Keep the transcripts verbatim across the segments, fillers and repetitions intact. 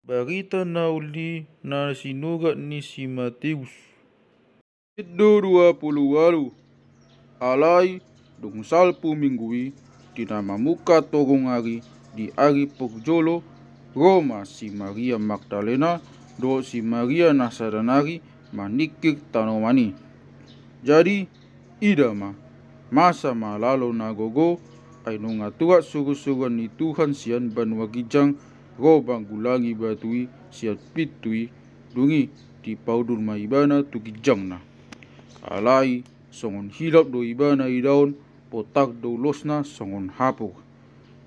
Barita na uli na sinurat ni si Mateus. Bindu dua pulu ualu. Alai dung salpu minggu i, di na mamungka toruan ari, di ari parjolo, ro ma si Maria Magdalena dohot si Maria na sada nari maningkir tanoman i. Jadi, ida ma, masa ma lalo na gogo, ai nunga tuat surusuruan ni Tuhan sian banua ginjang, ro manggulangi batu i sian pintu i, dung i dipaundul ma ibana tu ginjangna. Alai songon hilap do ibana idaon, potak do ulosna songon hapur.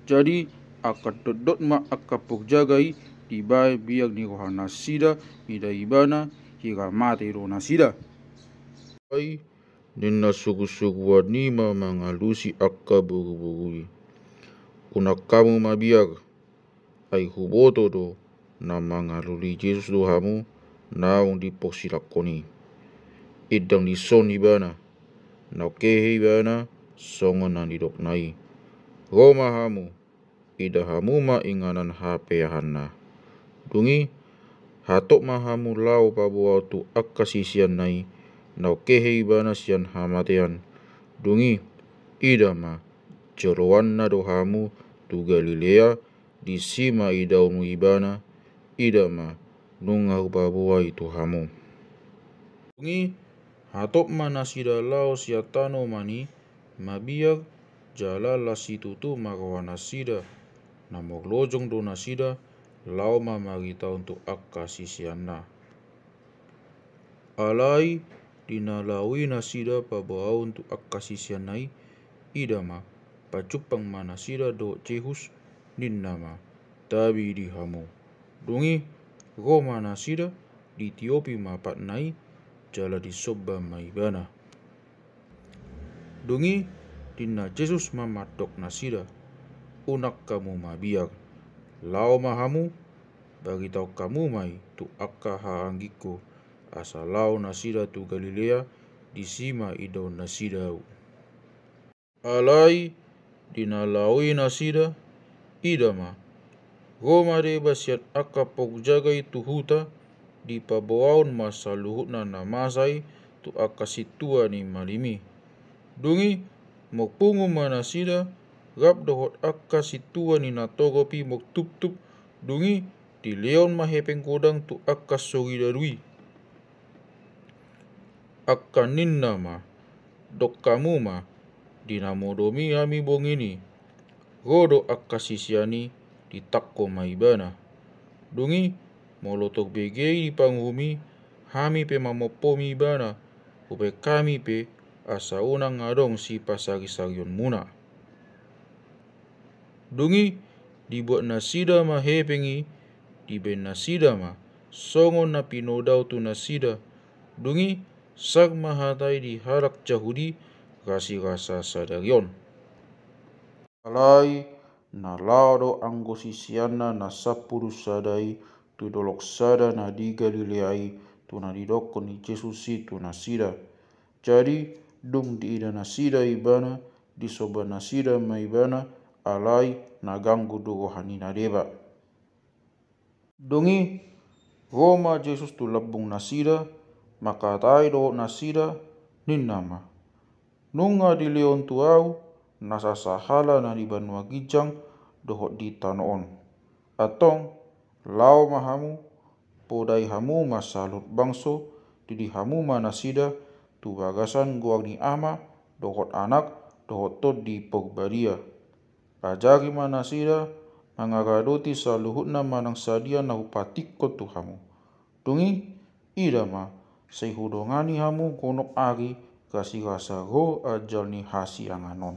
Jadi, angka dotdot ma angka parjaga i dibaen biar ni rohanasida mida ibana, hira mate do nasida. Ai ninna surusuruan i ma mangalusi angka boruboru i: Unang hamu mabiar, ai huboto do na mangalului Jesus do hamu naung diporsilanghon i. Indang dison ibana, naung hehe ibana songon na nidokna i. Ro ma hamu, ida hamu ma inganan hapeahanna. Dung i, hatop ma hamu laho paboaon tu angka siseanna i, naung hehe ibana sian hamatean. Dung i, ida ma, jaloanna do hamu tu Galilea, disi ma idaonmu ibana, ida ma, nunga hupaboa i tu hamu. Dung i, hatop ma nasida laho sian tanoman i, mabiar, jala las situtu ma rohanasida, na morlojong do nasida, laho ma maritaon tu angka siseanna. Alai di na laho i nasida paboaon tu angka siseanna i, ida ma, pajumpang ma nasida dohot Jesus, ninna ma: Tabi di hamu. Dung i, ro ma nasida, ditiopi ma patna i, jala disomba ma ibana. Dung i, ninna Jesus ma mandok nasida: Unang hamu mabiar. Laho ma hamu, baritaon hamu ma i tu angka hahaanggingku, asa laho nasida tu Galilea, disi ma idaon nasida ahu. Alai di na laho i nasida, ida ma, ro ma deba sian angka parjaga i tu huta, dipaboaon ma saluhutna na masa i tu angka sintua ni malim i. Dung i, morpungu ma nasida, rap dohot angka sintua ni na torop i mortuptup, dung i, dilehon ma hepeng godang tu angka soridaru i. Angka ninna ma: Dok hamu ma, di na modom i hami borngin i. Ro do angka sisean i, ditangko ma ibana. Dung i, molo tung bege i di panguhum i, hami pe mamompomi ibana, hubaen hami pe, asa unang adong sipasarisarionmuna. Dung i, dibuat nasida ma hepeng i, dibaen nasida ma, songon na pinodao tu nasida. Dung i, sar ma hata i di halak Jahudi, rasirasa sadari on. Alai na laho do anggo siseanna na sampulu sada i tu dolok sada na di Galilea i, tu na didokkon ni Jesus i tu nasida. Jadi, dung diida nasida ibana, disomba nasida ma ibana, alai na ganggu do roha ni na deba. Dung i, ro ma Jesus tu lambung nasida, mangkatai dohot nasida, ninna ma: Nunga dilehon tu ahu nasa sahala na di banua ginjang dohot di tano on. Antong, laho ma hamu, podai hamu ma saluhut bangso, didi hamu ma nasida tu bagasan goar ni Ama, dohot Anak, dohot Tondi Porbadia. Ajari ma nasida mangaradoti saluhutna manang sadia na hupatikkon tu hamu. Dung i, ida ma, sai hudongani hamu gonop ari, rasirasa ro ajal ni hasiangan on.